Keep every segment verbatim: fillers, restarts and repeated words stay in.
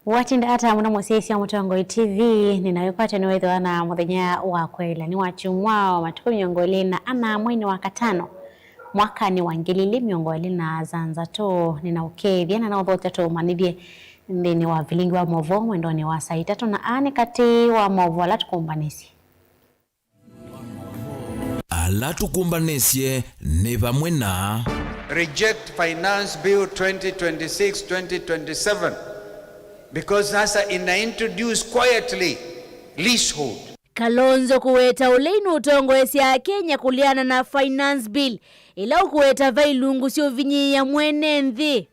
Watinda ata mũno mũsyaĩĩsya Mũtongoi T V, nĩnawĩkwatya nĩwĩthĩwa na mũthenya wa kwaĩla nĩ wa kyumwa wa matukũ mĩongo ĩlĩ na ana mweinĩ wa katano mwakanĩ wa ngili ilĩ mĩongo ĩlĩ na thanthatũ. Nĩnaũkethya na naũthokya tũũmanyĩthye nthĩnĩ wa vilingi wa maũvoo mwendonĩ wa saa itatũ, na aa nĩ katĩ wa maũvoo ala tũkũmbanĩsye. Ala tũkũmbanĩsye nĩ vamwe na Reject Finance Bill twenty twenty-six twenty twenty-seven, because sasa ina introduce quietly leasehold. Kalonzo kũweta ũlei nũtongoesya Akenya kũleana na Finance Bill, ĩla ũkũweta va ilungu syũvinyĩĩa mwene nthĩ.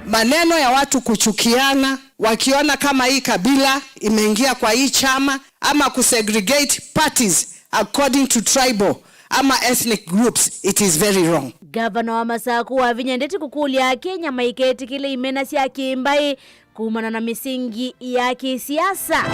Maneno ya watu kuchukiana, wakiona kama hii kabila imeingia kwa hii chama, ama kusegregate parties according to tribal ama ethnic groups, it is very wrong. Gavana wa Masaku wavinya ndeti kũkũlya Akenya maiketĩkĩle imena sya kĩmbaĩ kumana na mĩsingi ya kĩsiasa.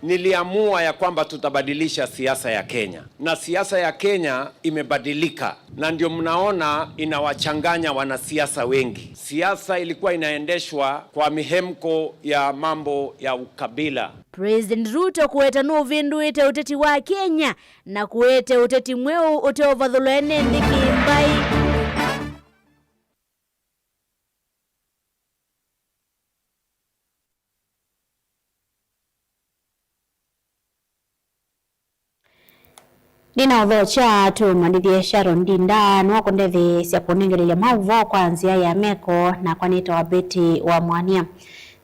Niliamua ya kwamba tutabadilisha siasa ya Kenya. Na siasa ya Kenya imebadilika. Na ndio mnaona inawachanganya wanasiasa wengi. Siasa ilikuwa inaendeshwa kwa mihemko ya mambo ya ukabila. President Ruto kũweta nũvĩndũĩte ũteti wa Kenya na kũete ũteti mweũ ũteũvathũlwa ene nthĩ kĩmbaĩ. Nĩnaũthokya tũmanyĩthye Sharon Ndinda nĩwakũndetheesya kũnengelelya maũvoo kwa nzĩa ya meko, nakwa nĩtawa Betty wa Mwania.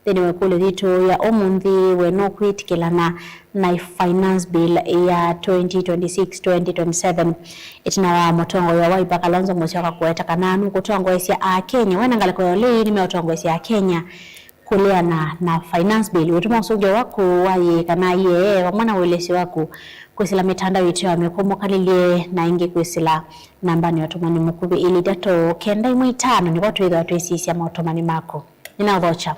Nthĩnĩ wa ĩkũlyo yitũ ya ũmũnthĩ, we nũkwĩtĩkĩlana na Finance Bill ya twenty twenty-six twenty twenty-seven? Ĩtina wa mũtongoi wa Wiper Kalonzo Musyoka kũweta kana nũkũtongoesya Akenya, we na ngalĩko ya ũlei nĩmeũtongoesya Akenya kũleana na Finance Bill. Wĩtũma ũsũngĩo waku wa yĩĩ kana yĩee vamwe na ũelesyo waku kwĩsĩla mĩtandao yitũ ya mĩkũmũkalĩlye, na ĩngĩ kwĩsĩla nambanĩ ya ũtũmani mũkuvĩ ilĩ itatũ kenda ĩmwe itano, nĩvo twĩthĩwa twĩsisya maũtũmani maku. Nĩnaũthokya.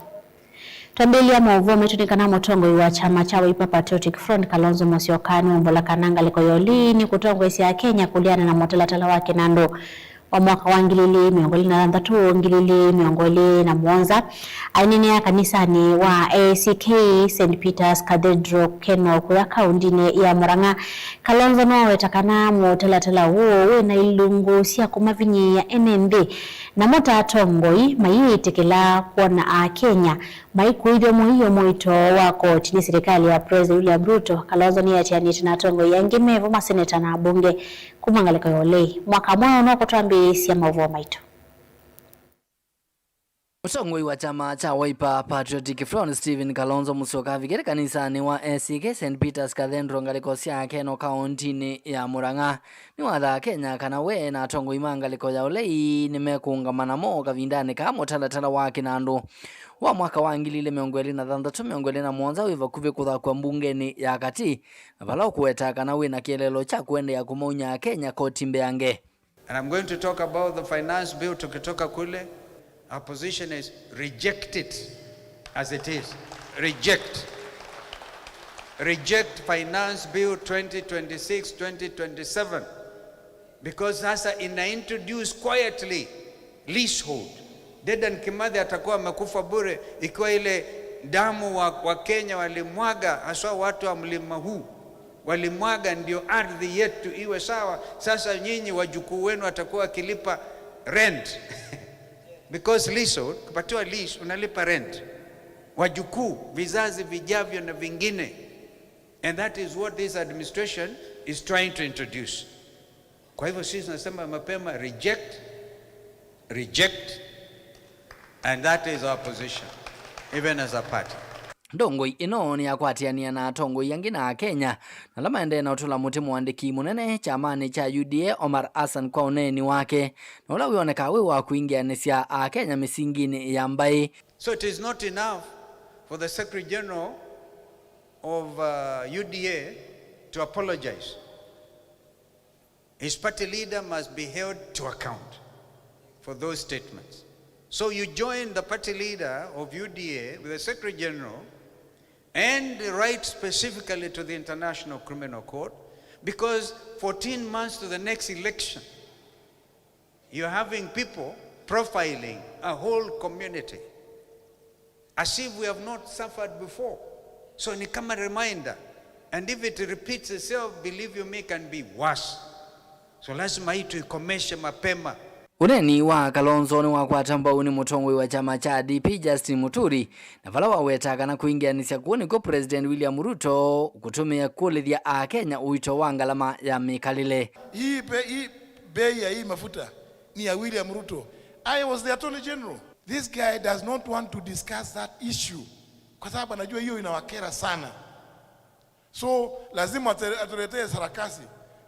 Twambĩlĩlya maũvoo maitũ nĩ kana mũtongoi wa kyama kya Wiper Patriotic Front, Kalonzo Musyoka, nĩwaumbũla kana ngalĩko ya ũlei nĩkũtongoesya Akenya kũleana na mũtalatala wa kĩnandũ wa mwaka wa ngili ilĩ mĩongo ĩlĩ na thanthatũ, ngili ilĩ mĩongo ĩlĩ na mũonza. Aineenea kanisanĩ wa A C K Saint Peter's Cathedral Keno kũya kaũndinĩ ya Murang'a, Kalonzo nĩwaweta kana mũtalatala ũũ wĩ na ilungu sya kũmavinyĩĩa ene nthĩ, namo ta atongoi mayĩĩtĩkĩla kwona Akenya maikũĩthw'a mũio mũito wa koti nĩ silikalĩ ya President William Ruto. Kalonzo nĩatĩanĩte na atongoi angĩ mevo, maseneta na ambunge kuma ngalĩko ya ũlei. Mwaka mweũ no kũtwambĩĩsya maũvoo maitũ. Mũtongoi wa kyama kya Wiper Patriotic Front, Stephen Kalonzo Musyoka, avikĩte kanisanĩ wa A C K Saint Peter's Cathedral ngalĩko sya Keno kaũndinĩ ya Murang'a. Nĩwathaa Akenya kana we na atongoi ma ngalĩko ya ũlei nĩmekũũngama namo kavindanĩ kaa mũtalatala wa kĩnandũ wa mwaka wa ngili ilĩ mĩongo ĩlĩ na thanthatũ, mĩongo ĩlĩ na mũonza wĩ vakuvĩ kũthakw'a mbungenĩ ya katĩ, na vala ũkũweta kana wĩ na kĩeleelo kya kũendeea kũmaunya Akenya koti mbeange. And I'm going to talk about the finance bill tukitoka kule. Our position is reject it as it is. Reject. Reject Finance Bill twenty twenty-six twenty twenty-seven, because sasa ina introduce quietly leasehold. Dedan Kimathi atakuwa amekufa bure ikiwa ile damu wa, wa Kenya walimwaga, haswa watu wa mlima huu walimwaga ndio ardhi yetu iwe sawa. Sasa nyinyi wajukuu wenu watakuwa wakilipa rent because leasehold, ukipatiwa lease unalipa rent, wajukuu, vizazi vijavyo na vingine. And that is what this administration is trying to introduce. Kwa hivyo sisi tunasema mapema, reject, reject, and that is our position, even as a party. Ndongoi ĩno nĩyakwatĩanĩa na atongoi angĩ na Akenya na ala maendee na ũtũla mũtĩ mũandĩki mũnene kyamanĩ kya U D A, Omar Hassan, kwa ũneeni wake, na ũla wĩonekaa wĩ wa kũingĩanĩsya Akenya mĩsinginĩ ya mbaĩ. So it is not enough for the Secretary General of, uh, U D A to apologize. His party leader must be held to account for those statements. So you join the party leader of U D A with the Secretary General and write specifically to the International Criminal Court, because fourteen months to the next election, You're having people profiling a whole community as if we have not suffered before. So ni kama reminder, and if it repeats itself, believe you me, can be worse. So lazima hii tuikomeshe mapema. Ũneeni wa Kalonzo nĩwakwata mbau nĩ mũtongoi wa kyama kya D P Justin Muturi, na vala waweta kana kwingĩanĩsya kũu nĩkw'o President William Ruto kũtũmĩa kũlĩthya Akenya ũito wa ngalama ya mĩkalĩle. Hii be-, hii bei ya hii mafuta ni ya William Ruto. I was the Attorney General. This guy does not want to discuss that issue kwa sababu anajua hiyo inawakera sana. So lazima ate-, atuletee sarakasi.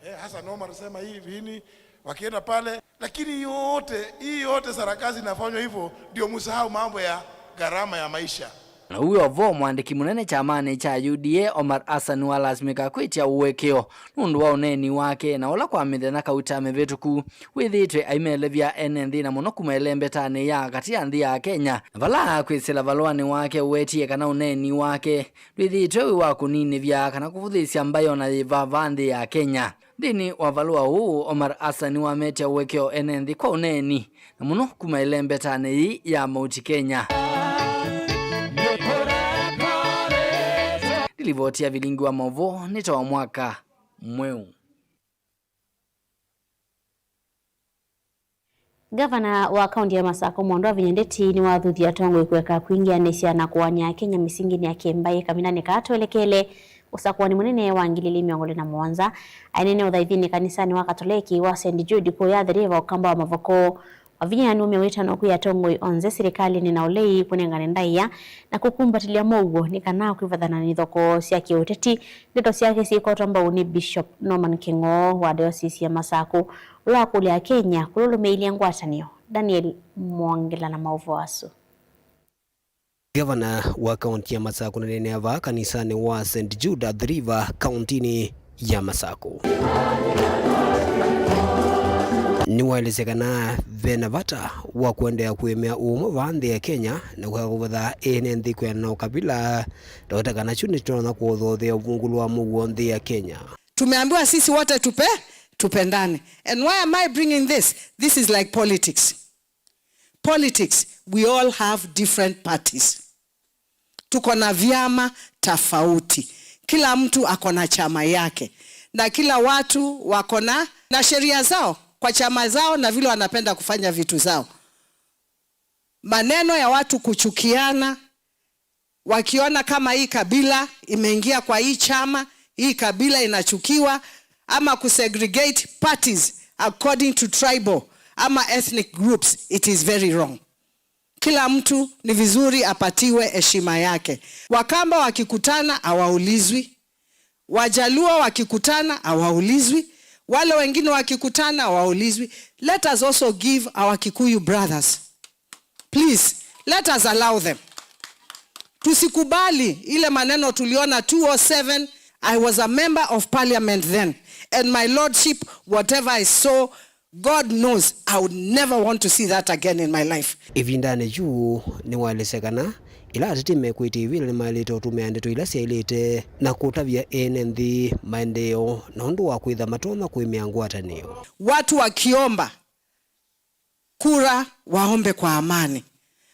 Eh, Hassan Omar sema hivi hini, wakienda pale. Lakini yote, hii yote sarakasi inafanywa hivyo, ndio msahau mambo ya gharama ya maisha. Na ũu o vo, mwandĩki mũnene kyamanĩ kya U D A, Omar Hassan, nĩwalasimĩka kwĩtya ũekeo nũndũ wa ũneeni wake, na ũla kwa mĩthenya kauta mĩvĩtũku wĩthĩĩtwe aimelevya ene nthĩ, na mũno kuma ĩlembetanĩ ya katĩ ya nthĩ ya Kenya, na vala kwĩsĩla valũanĩ wake ũwetie kana ũneeni wake ndwĩthĩĩtwe wĩ wa kũninĩvya kana kũvũthĩĩsya mbaĩ o na yĩva vaa nthĩ ya Kenya. Nthĩnĩ wa valũa ũũ, Omar Hassan nĩwametya ũekeo ene nthĩ kwa ũneeni, na mũno kuma ĩlembetanĩ yĩĩ ya Mount Kenya. Nĩ livoti ya vilingi wa maũvoo nĩ ta wa mwaka mweũ. Ngavana wa kaunti ya Masakũ, Mwandũ wa Vinya Ndeti, nĩwathuthya atongoi kũeka kwingĩanĩsya na kũany'a Akenya mĩsinginĩ ya kĩmbaĩ kavindanĩ kaa twelekele ũsakũani mũnene wa ngili ilĩ mĩongo ĩlĩ na mũonza. Aineena ũthaithinĩ kanisanĩ wa Katoleki wa Saint Jude kũya Athi River, Ũkamba wa Mavoko, Wavinya nĩumya wĩtano kwĩ atongoi onthe, silikalĩnĩ na ũlei kũnengane ndaĩa na kũkumbatĩlya mũuo nĩ kana kwĩvathana na ithokoo sya kĩũteti. Ndeto syake syĩkwatwa mbau nĩ Bishop Norman Kĩng'oo wa Diocese ya Masakũ, ũla wakũlya Akenya kũlũlũmĩĩlya ngwatanĩo. Daniel Mwongela na maũvoo asu. Ngavana wa kaunti ya Masakũ nĩneenea vaa kanisanĩ wa Saint Jude, Athi River, kauntinĩ ya Masakũ. Nĩwaelesya kana ve na vata wa kũendeea kũĩmĩa ũũmwe vaa nthĩ ya Kenya na kũka kũvatha ene nthĩ kwĩana na ũkabila, ndaweta kana kyu nĩkĩtonya kũthothea ũvungũlo wa mũuo nthĩ ya Kenya. Tumeambiwa sisi wote tupe, tupendane. And why am I bringing this? This is like politics. Politics, we all have different parties. Tuko na vyama tofauti. Kila mtu ako na chama yake. Na kila watu wako na, na sheria zao kwa chama zao na vile wanapenda kufanya vitu zao. Maneno ya watu kuchukiana, wakiona kama hii kabila imeingia kwa hii chama, hii kabila inachukiwa, ama kusegregate parties according to tribal ama ethnic groups, it is very wrong. Kila mtu ni vizuri apatiwe heshima yake. Wakamba wakikutana hawaulizwi. Wajaluo wakikutana hawaulizwi. Wale wengine wakikutana hawaulizwi. Let us also give our Kikuyu brothers. Please, let us allow them. Tusikubali ile maneno tuliona two oh seven. I was a member of parliament then. And my lordship, whatever I saw, God knows, I would never want to see that again in my life. Ĩvindanĩ yu, nĩwaelesya kana ĩla ateti mekwĩtya ivĩla nĩmaĩlĩte ũtũmĩa ndeto ila syaĩlĩte na kũtavya ene nthĩ maendeeo na ũndũ wa kwĩtha matonya kũĩmĩa ngwatanĩo. Watu wakiomba kura waombe kwa amani.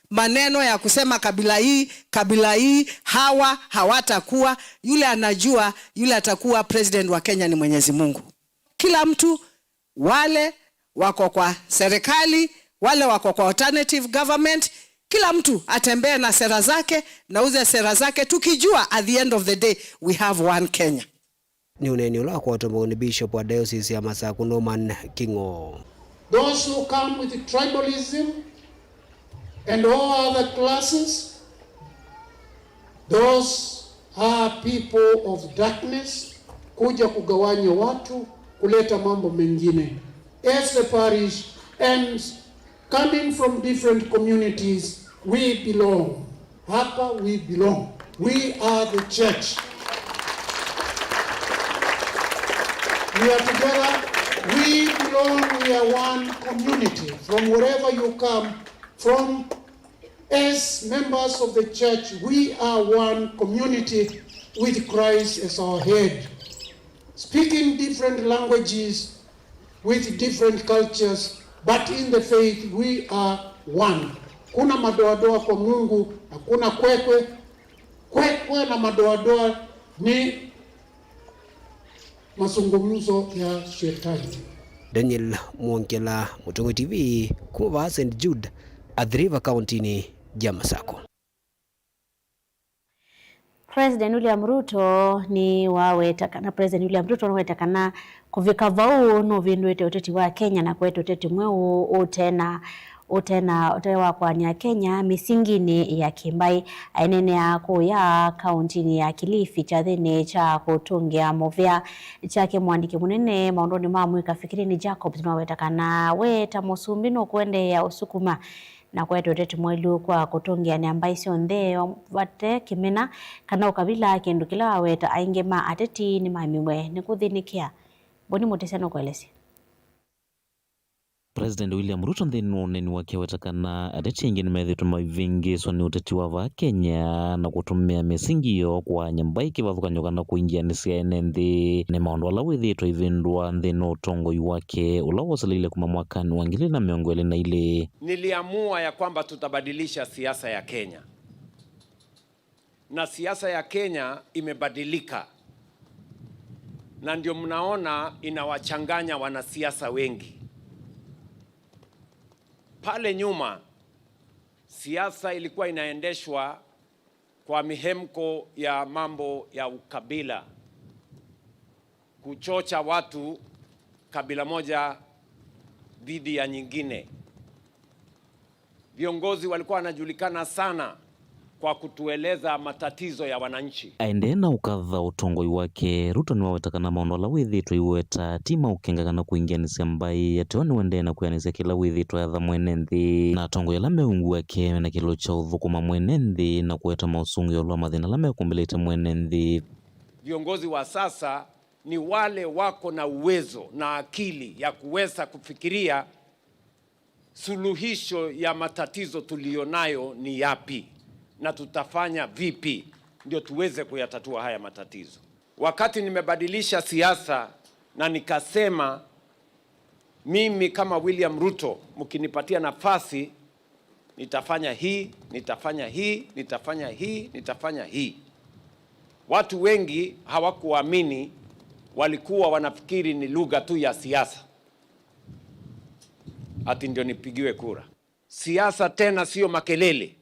Maneno ya kusema kabila hii, kabila hii, hawa hawatakuwa, yule anajua, yule atakuwa president wa Kenya ni Mwenyezi Mungu. Kila mtu, wale wako kwa serikali, wale wako kwa alternative government, kila mtu atembee na sera zake, na uze sera zake, tukijua at the end of the day we have one Kenya. Nĩ ũneeni ũla wakwatwa mbau nĩ Bishop wa Diocese ya Masakũ, Norman Kĩng'oo. Those who come with tribalism and all other classes, those are people of darkness, kuja kugawanya watu, kuleta mambo mengine. As the parish and coming from different communities, we belong. Hapa we belong. We are the church. We are together. We belong. We are one community. From wherever you come from, as members of the church, we are one community with Christ as our head. Speaking different languages, with different cultures, But in the faith we are one. Kuna madoadoa kwa Mungu, hakuna kwekwe. Kwekwe na madoadoa ni mazungumzo ya shetani. Daniel Mwongela, Mũtongoi T V, kuma vaa Saint Jude, Athi River, kauntinĩ ya Masako. President William Ruto nĩwaweta kana, President William Ruto nĩwaweta kana kũvika vau nũvĩndũĩte ũteti wa Kenya na kũete ũteti mweũ ũtena, ũtena, ũte wa kũanĩa Kenya mĩsinginĩ ya kĩmbaĩ. Aineenea kũya kauntinĩ ya Kilifi kyathĩnĩ kya kũtũngĩa mũvea kyake, mũandĩki mũnene maũndũnĩ ma mũika Fikirini Jacobs nĩwaweta kana we ta mũsumbĩ nũkũendeea ũsukuma na kũete ũteti mwaĩlu kwa kũtũngĩanĩa mbaĩ syonthe vate kĩmena kana ũkavila, kĩndũ kĩla waweta aingĩ ma ateti nĩmaemiwe nĩ kũthĩnĩkĩa. Boni Mũtĩsya nũkũelesya. President William Ruto nthĩnĩ wa ũneeni wake aweta kana ateti aingĩ nĩmethĩĩtwe maivĩngĩĩswa nĩ ũteti wa vaa Kenya na kũtũmĩa mĩsingi yoo kũaany'a mbaĩ kĩvathũkany'o kana kũingĩanĩsya ene nthĩ. Nĩ maũndũ ala wĩthĩĩtwe aivĩndũa nthĩnĩ wa ũtongoi wake ũla woseleile kuma mwakanĩ wa ngili ilĩ na mĩongo ĩlĩ na ilĩ. Niliamua ya kwamba tutabadilisha siasa ya Kenya. Na siasa ya Kenya imebadilika. Na ndio mnaona inawachanganya wanasiasa wengi. Pale nyuma, siasa ilikuwa inaendeshwa kwa mihemko ya mambo ya ukabila, kuchocha watu kabila moja dhidi ya nyingine. Viongozi walikuwa wanajulikana sana kwa kutueleza matatizo ya wananchi. Aendee na ũkatha ũtongoi wake, Ruto nĩwaweta kana maũndũ ala wĩthĩĩtwe aiweta ti ma ũkenga kana kũingĩanĩsya mbaĩ, ateo nĩũendee na kwĩanĩsya kĩla wĩthĩĩtwe ayatha mwene nthĩ. Na atongoi ala me ungu wake mena kĩlĩlo kya ũthũkũma mwene nthĩ na kũete maũsũngĩo ĩũlũ wa mathĩna ala mekũmbĩlĩte mwene nthĩ. Viongozi wa sasa ni wale wako na uwezo na akili ya kuweza kufikiria suluhisho ya matatizo tuliyonayo ni yapi na tutafanya vipi ndio tuweze kuyatatua haya matatizo. Wakati nimebadilisha siasa na nikasema, mimi kama William Ruto, mkinipatia nafasi, nitafanya hii, nitafanya hii, nitafanya hii, nitafanya hii. Watu wengi hawakuamini, walikuwa wanafikiri ni lugha tu ya siasa, ati ndio nipigiwe kura. Siasa tena sio makelele.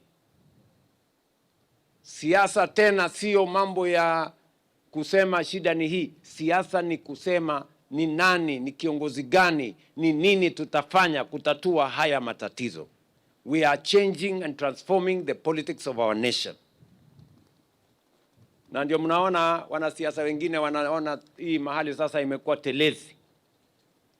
Siasa tena sio mambo ya kusema shida ni hii. Siasa ni kusema ni nani, ni kiongozi gani, ni nini tutafanya kutatua haya matatizo. We are changing and transforming the politics of our nation. Na ndio mnaona wanasiasa wengine wanaona hii mahali sasa imekuwa telezi.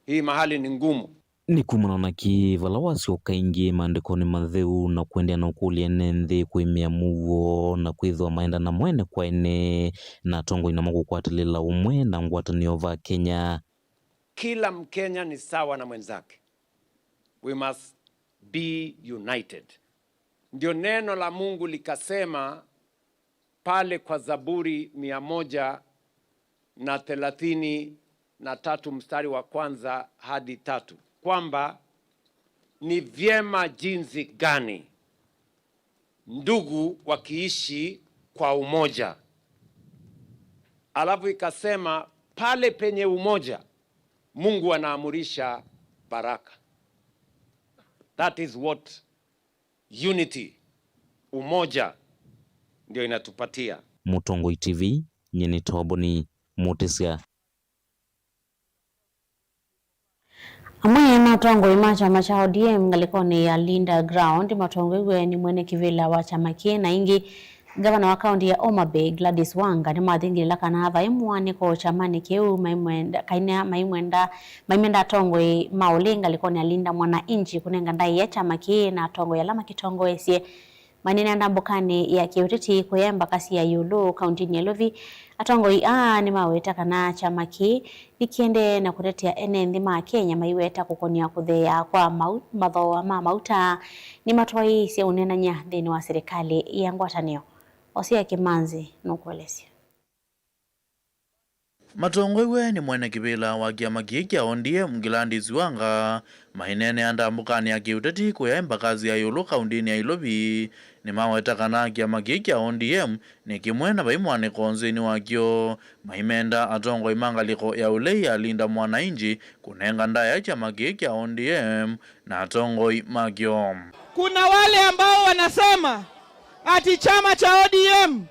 Hii mahali ni ngumu. Nĩ kumana na kĩ vala wasyoka ĩngĩ maandĩkonĩ matheu na kũendeea na ũkũlya ene nthĩ kũĩmĩa mũuo na kwĩthĩwa maendana mwene kwa ene na atongoi namo kũkwatĩlĩla ũmwe na ngwatanĩo va Kenya? Kila Mkenya ni sawa na mwenzake. We must be united. Ndio neno la Mungu likasema pale kwa Zaburi mia moja na thelathini na tatu mstari wa kwanza hadi tatu, kwamba ni vyema jinsi gani ndugu wakiishi kwa umoja. Alafu ikasema pale penye umoja, Mungu anaamurisha baraka. That is what unity, umoja, ndio inatupatia. Mũtongoi T V, nyie nĩ Toboni Mũtĩsya. Amwe ma atongoi ma kyama kya O D M ngalĩkonĩ ya Linda Ground matongoew'e nĩ mwene kĩvĩla wa kyama kĩĩ na ĩngĩ, ngavana wa kaũntĩ ya Homa Bay Gladys Wanga nĩmathingĩlĩla kana vai mũanĩko kyamanĩ kĩu maimwenda, kaina maimwenda, maimenda atongoi ma ũlĩ ngalĩkonĩ ya Linda Mwananchi kũnenga ndaĩa kyama kĩĩ na atongoi ala makĩtongoesye. Maneenea ndambũkanĩ ya kĩũteti kũya embakasi ya ĩũlũ kaũntĩnĩ ya Ĩlovi, atongoi aa nĩmaweta kana kyama kĩĩ nĩkĩendee na kũtetea ene nthĩ ma Kenya maiweta kũkonia kũtheea kwa mau-, mathooa ma mauta nĩmatwaĩĩsye ũneenany'a nthĩnĩ wa silikalĩ ya ngwatanĩo. Hosea Kĩmanzi nũkũelesya. Matongoew'e nĩ mwene kĩvĩla wa kĩama kĩĩ kya O D M, Gladys Wanga, maineenea ndambũkanĩ ya kĩũteti kũya Embakasi ya ĩũlũ kaũntĩnĩ ya Ilovi, nĩmaweta kana kĩama kĩĩ kya O D M nĩ kĩmwe na vai mwanĩko nzĩnĩ wakyo. Maimenda atongoi ma ngalĩko ya ũlei ya Linda Mwananchi kũnenga ndaĩa kyama kĩĩ kya O D M na atongoi makyo. Kuna wale ambao wanasema ati chama cha O D M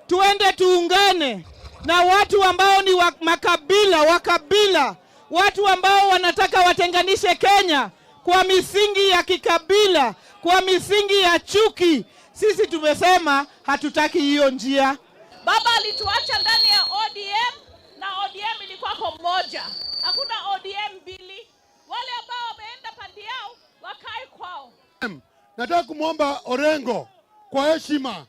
tuende tuungane na watu ambao ni wa makabila, wa kabila, watu ambao wanataka watenganishe Kenya kwa misingi ya kikabila, kwa misingi ya chuki. Sisi tumesema hatutaki hiyo njia. Baba alituacha ndani ya O D M, na O D M ilikuwa kwa moja. Hakuna O D M mbili. Wale ambao wameenda pande yao, wakae kwao. Nataka kumwomba Orengo kwa heshima.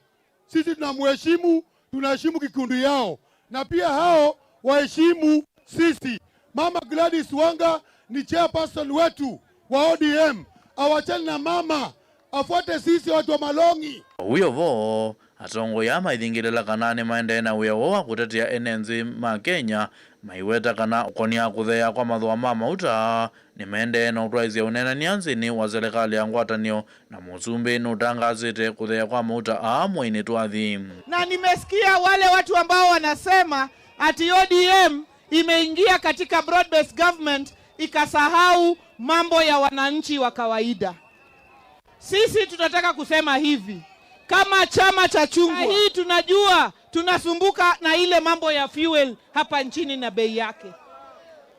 Sisi tunamheshimu, tunaheshimu kikundi yao. Na pia hao waheshimu sisi. Mama Gladys Wanga ni chairperson wetu wa O D M. Awachane na mama, afuate sisi watu wa Malongi. Ũu vo, atongoi aa maithingĩlĩla kana nĩmaendee na wĩa woo wa kũtetea ene nthĩ ma Kenya, maiweta kana ũkonia kũtheea kwa mathooa ma mauta, nĩmaendee na ũtwaĩsya ũneenany'a nthĩnĩ wa selekalĩ ya ngwatanĩo, na mũsumbĩ nũtangaasĩte kũtheea kwa mauta aa mweinĩ twathi. Na nimesikia wale watu ambao wanasema ati O D M imeingia katika broad-based government ikasahau mambo ya wananchi wa kawaida. Sisi tunataka kusema hivi, kama chama cha chungwa, saa hii tunajua tunasumbuka na ile mambo ya fuel hapa nchini na bei yake.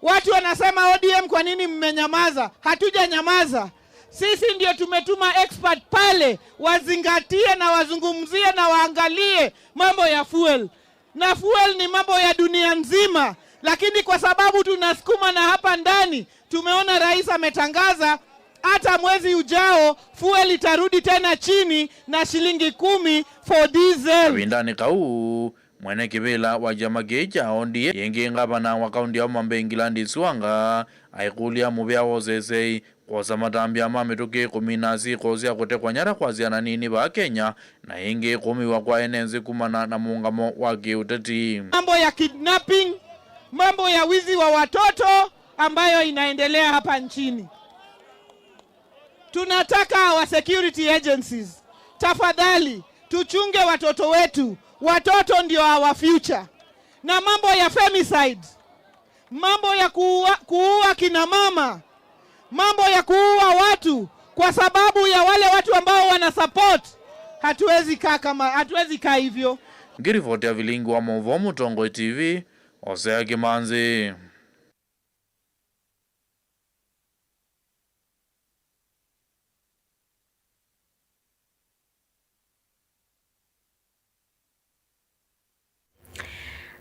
Watu wanasema, "O D M, kwa nini mmenyamaza?" Hatujanyamaza. Sisi ndio tumetuma expert pale wazingatie na wazungumzie na waangalie mambo ya fuel. Na fuel ni mambo ya dunia nzima, lakini kwa sababu tunasukuma na hapa ndani, tumeona rais ametangaza hata mwezi ujao fuel itarudi tena chini na shilingi kumi for diesel. Kavindanĩ kau, mwene kĩvĩla wa kyama kĩĩ kya O D M, yĩngĩ ngavana wa kaunti ya Homa Bay Gladys Wanga aikũlya mũvĩa wa ũsesei, kwosa matambya ma mĩtũkĩ, kũmina syĩko sya kũtekwa nyara kwa syana nini vaa Kenya, na ĩngĩ kũũmĩw'a kwa ene nthĩ kumana na mũũngamo wa kĩũteti. Mambo ya kidnapping, mambo ya wizi wa watoto ambayo inaendelea hapa nchini. Tunataka our security agencies, tafadhali, tuchunge watoto wetu. Watoto ndio our future. Na mambo ya femicide, mambo ya kuua, kuua kina mama, mambo ya kuua watu kwa sababu ya wale watu ambao wana support, hatuwezi kaa kama, hatuwezi kaa hivyo. Ngiripoti ya vilingi wa maũvoo Mũtongoi T V, Hosea Kĩmanzi.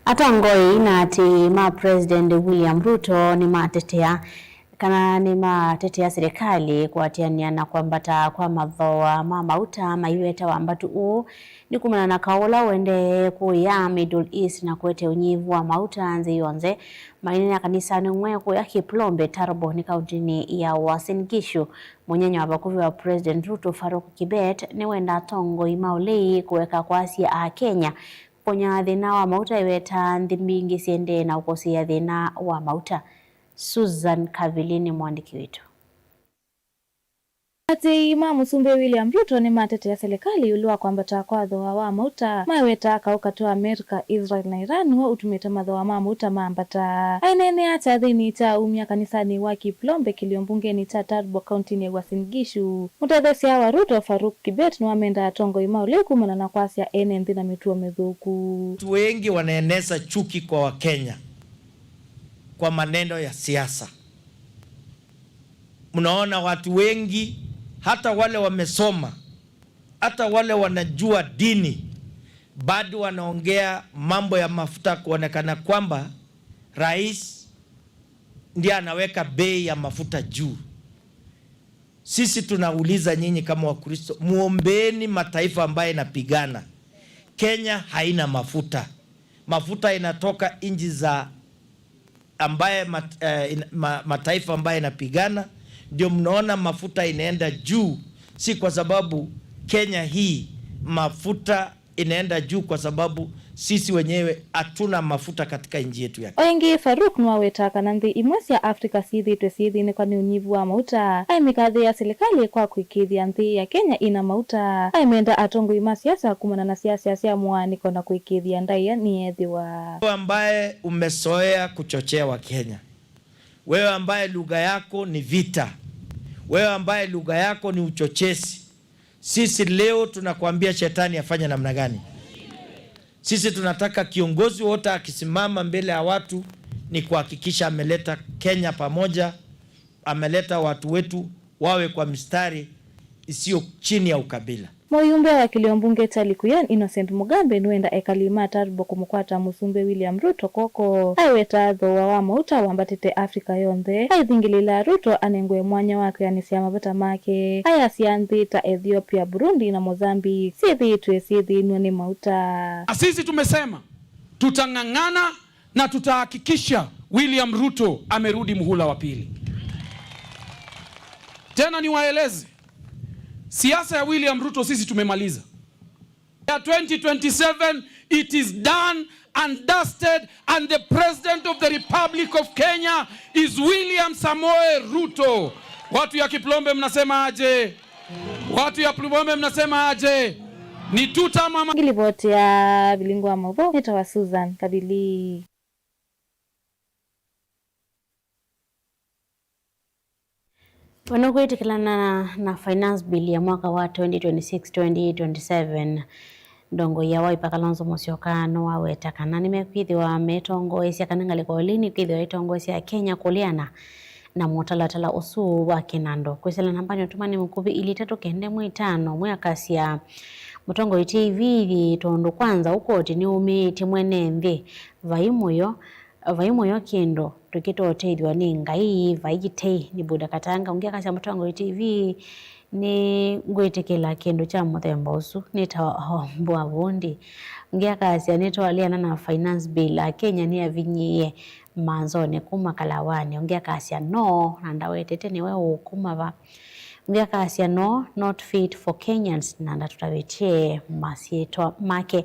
Atongoi na aatĩĩi ma President William Ruto nĩmatetea kana nĩmatetea silikalĩ kũatĩanĩa na kwambata kwa mathooa ma mauta, maiweta wambatu ũũ nĩ kumana na kaũ ũla ũendee kũya Middle East na kũete ũnyivu wa mauta nthĩ yonthe. Maineenea kanisanĩ ũmwe kũya Kiplombe, Turbo, nĩ kauntinĩ ya Uasin Gishu. Mũnyanyawa vakuvĩ wa President Ruto, Faruk Kibet, nĩwenda atongoi ma ũlei kũeka kwasya Akenya kũkonya thĩna wa mauta, eweta nthĩ mbingĩ siendee na ũkosea thĩna wa mauta. Susan Kavili nĩ mũandĩki witũ. Aatĩĩi ma Mũsumbĩ William Ruto nĩmatetea silikalĩ ĩũlũ wa kwambata kwa thooa wa mauta, maweta kaũ katĩ wa Amerika, Israel na Iran nĩw'o ũtumĩte mathooa ma mauta mambata. Aineenea kyathĩnĩ kya umya kanisanĩ wa Kiplombe kĩlio mbungenĩ kya Turbo, kauntinĩ ya Uasin Gishu, mũtetheesya wa Ruto, Faruk Kibet, nĩwamenda atongoi ma ũlei kumana na kwasya ene nthĩ na mĩtuo mĩthũku. Watu wengi wanaeneza chuki kwa Wakenya kwa maneno ya siasa. Mnaona watu wengi, hata wale wamesoma, hata wale wanajua dini, bado wanaongea mambo ya mafuta, kuonekana kwamba rais ndiye anaweka bei ya mafuta juu. Sisi tunauliza nyinyi kama Wakristo, muombeeni mataifa ambayo inapigana. Kenya haina mafuta. Mafuta inatoka nchi za ambaye mat-, eh, in-, ma-, mataifa ambaye inapigana. Ndio mnaona mafuta inaenda juu, si kwa sababu Kenya hii mafuta inaenda juu kwa sababu sisi wenyewe hatuna mafuta katika nchi yetu ya O ĩngĩ, Farouk nĩwawetaa kana nthĩ imwe sya Africa syĩthĩĩtwe syĩthĩnĩkwa nĩ ũnyivu wa mauta. Aimĩka nthĩ ya silikalĩ kwa kũĩkĩĩthya nthĩ ya Kenya ĩna mauta. Aimenda atongoi ma siasa kumana na siasa sya mũaanĩko na kũĩkĩĩthya ndaĩa nĩyeethĩwa. Wewe ambaye umezoea kuchochea Wakenya, wewe ambaye lugha yako ni vita, wewe ambaye lugha yako ni uchochezi, sisi leo tunakuambia shetani afanye namna gani? Sisi tunataka kiongozi wote akisimama mbele ya watu ni kuhakikisha ameleta Kenya pamoja, ameleta watu wetu wawe kwa mistari isiyo chini ya ukabila. Mũyumbe wa kĩlio mbunge kya Likuyani Innocent Mugambe nĩwenda ekali ma Turbo kũmũkwata Mũsumbĩ William Ruto kw'oko. Aiweta thooa wa mauta wambatĩte Africa yonthe. Aithingĩlĩĩla Ruto anengwe mwanya wa kwĩanĩsya mavata make. Ayasya nthĩ ta Ethiopia, Burundi na Mozambique syĩthĩĩtwe syĩthĩnw'a nĩ mauta. Sisi tumesema tutang'ang'ana na tutahakikisha William Ruto amerudi muhula wa pili. Tena niwaeleze, siasa ya William Ruto sisi tumemaliza. Ya twenty twenty-seven, it is done and dusted, and the President of the Republic of Kenya is William Samoei Ruto. Watu ya Kiplombe mnasema aje? Watu ya Plubombe mnasema aje? Ni tuta mama. Ngilivoti ya vilingu wa mauvoo nĩtawa Susan Kavili. Ũnũkwĩtĩkĩlana na Finance Bill ya mwaka wa twenty twenty-six, twenty twenty-seven, ndongoi ya Wiper Kalonzo Musyoka nĩwaweta kana nĩmekwĩthĩwa metongoesya kana ngalĩko ĩlĩ nĩkwĩthĩwa ĩtongoesya Kenya kũleana na mũtalatala ũsu wa kĩnandũ. Kwĩsĩla nambanĩ ũtũmani mũkuvĩ ilĩ itatũ kenda ĩmwe itano, mwĩ akasya mũtongoi T V tondũ kwanza ũkoti nĩũmĩĩtye mwene nthĩ vai mũyo, vai mũyo kĩndũ tũkĩtoteethw'a nĩ Ngai, vai kĩtei. Nĩ Buda Katanga ũngĩ akasya mũtongoi T V nĩ ngwĩtĩkĩla kĩndũ kya mũthemba ũsu nĩ ta mbũa vũndi. Ũngĩ akasya nĩtwaleana na finance bill, Akenya nĩavinyĩĩe manzonĩ kuma kalawanĩ. Ũngĩ akasya no, na ndawetete nĩwe ũũkuma va. Ũngĩ akasya no, not fit for Kenyans, na ndatũtavĩtye masyĩtwa make.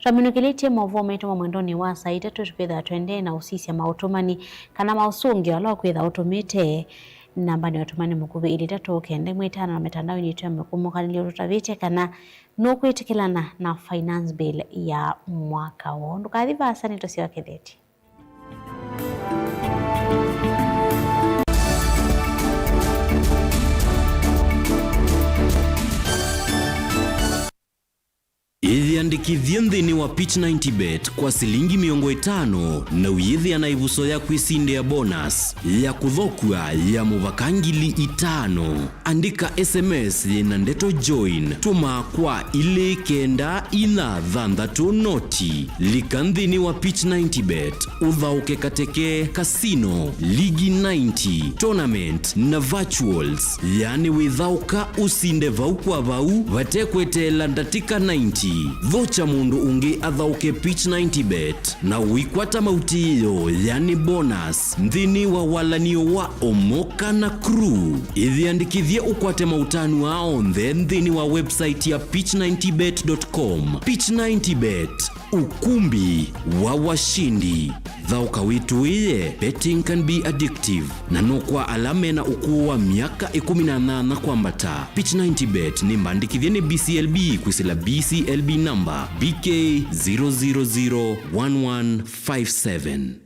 Twaminũkĩlĩtye maũvoo maitũ ma mwendonĩ wa saa itatũ, tũkwĩthĩwa tũendee na ũsisya maũtũmani kana maũsũngĩo ala ũkwĩthĩwa ũtũmĩte. Namba nĩ ũtũmani mũkuvĩ ilĩ itatũ kenda ĩmwe itano, na mĩtandaonĩ yitũ ya mĩkũmũkanĩlyo ũtũtavĩtye kana nũkwĩtĩkĩlana na finance bill ya mwaka ũũ. Ndũkathi vaasa, nĩtũsyokethetye. Ĩyĩandĩkĩthye nthĩnĩ wa Pitch ninety bet kwa silingi mĩongo ĩtano na ũyĩthĩa na ĩvuso ya kwĩsindĩa bonus ya kũthokua ya mũvaka ngili itano. Andĩka S M S yĩna ndeto join, tũma kwa ilĩ kenda inya thanthatũ noti. Lika nthĩnĩ wa Pitch ninety bet, ũthaũke kateke, casino, ligi ninety, tournament na virtuals. Yaani wĩthaũka ũsinde vau kwa vau vate kweteela ndatĩka ninety. Thokya mũndũ ũngĩ athaũke Pitch ninety bet na ũikwata mautĩĩo, yaani bonus, nthĩnĩ wa walanio wa Omoka na Crew. Ĩyĩandĩkĩthye ũkwate maũtanu aa onthe nthĩnĩ wa website ya pitch ninety bet dot com. Pitch ninety bet, ukumbi wa washindi. Thaũka wĩtũĩe, betting can be addictive, na no kwa ala mena ũkũũ wa myaka ĩkũmi na nyanya kwambata. Pitch ninety bet nĩ mbandĩkĩthye nĩ B C L B kwĩsĩla B C L B number B K zero zero zero one one five seven.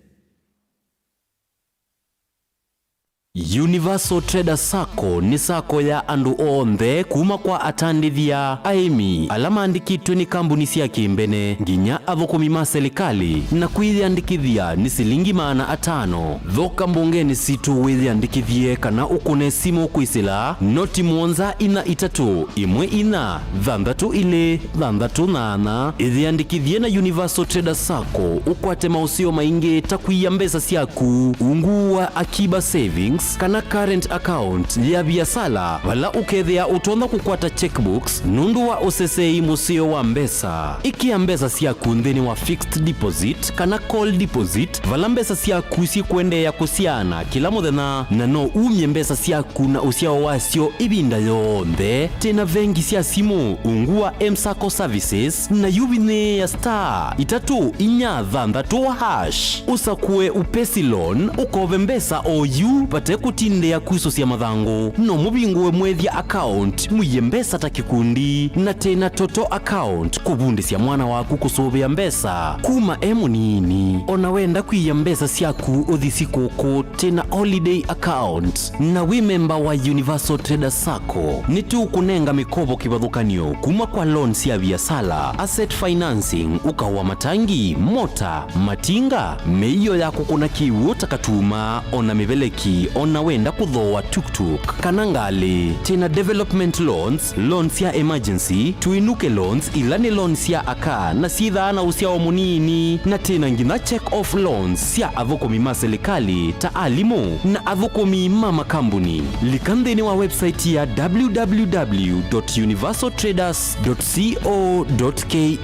Universal Traders Sacco nĩ sacco ya andũ onthe, kuma kwa atandĩthya, aĩmi, ala maandĩkĩtwe nĩ kambuni sya kĩmbene, nginya athũkũmi ma silikalĩ, na kwĩyandĩkĩthya nĩ silingi maana atano. Thoka mbongenĩ sitũ wĩyandĩkĩthye kana ũkũne simũ kwĩsĩla noti mũonza inya itatũ ĩmwe inya thanthatũ ilĩ thanthatũ nyanya. Ĩyĩandĩkĩthye na Universal Traders Sacco ũkwate maũseo maingĩ ta kwia mbesa syaku ungu wa Akiba Savings, checkbooks, kana current account ya viasala, vala ũkethĩa ũtonya kũkwata checkbooks nũndũ wa ũseseei mũseo wa mbesa. Ĩkĩa mbesa syaku nthĩnĩ wa fixed deposit kana call deposit, vala mbesa syaku syĩkũendeea kũsyaana kĩla mũthenya, na no umye mbesa syaku na ũsyao wasyo ĩvinda yonthe. Twĩ na vengi sya simũ ungu wa M-sacco Services, na yu vinyĩĩa star itatũ inya thanthatũ hash. Ũsakũe Upesi Loan, ũkove mbesa o yu vate kũtindĩa kusũsya mathangũ. No mũvingũe Mwethya account, mũie mbesa ta kĩkundi, na twĩ na Toto account, kũvundĩsya mwana waku kũsũvĩa mbesa kuma e mũnini. O na wenda kwĩia mbesa syaku ũthi sikũkũ, twĩ na Holiday account. Na wĩ memba wa Universal Trader Sacco, nĩtũkũnenga mĩkovo kĩvathũkany'o kuma kwa loan sya viasala, asset financing, ũkao wa matangi, mota, matinga, mĩio ya kũkũna kĩw'ũ ta katuma, o na mĩveleki, o na wenda kũthooa tuktuk kana ngalĩ. Twĩ na development loans, loan sya emergency, tũinũke loans, ila nĩ loan sya aka na syĩthaa na ũsyao mũnini, na twĩ na nginya check off loans sya athũkũmi ma silikalĩ ta alimũ na athũkũmi ma makambuni. Lika nthĩnĩ wa website ya www.universaltraders.co.ke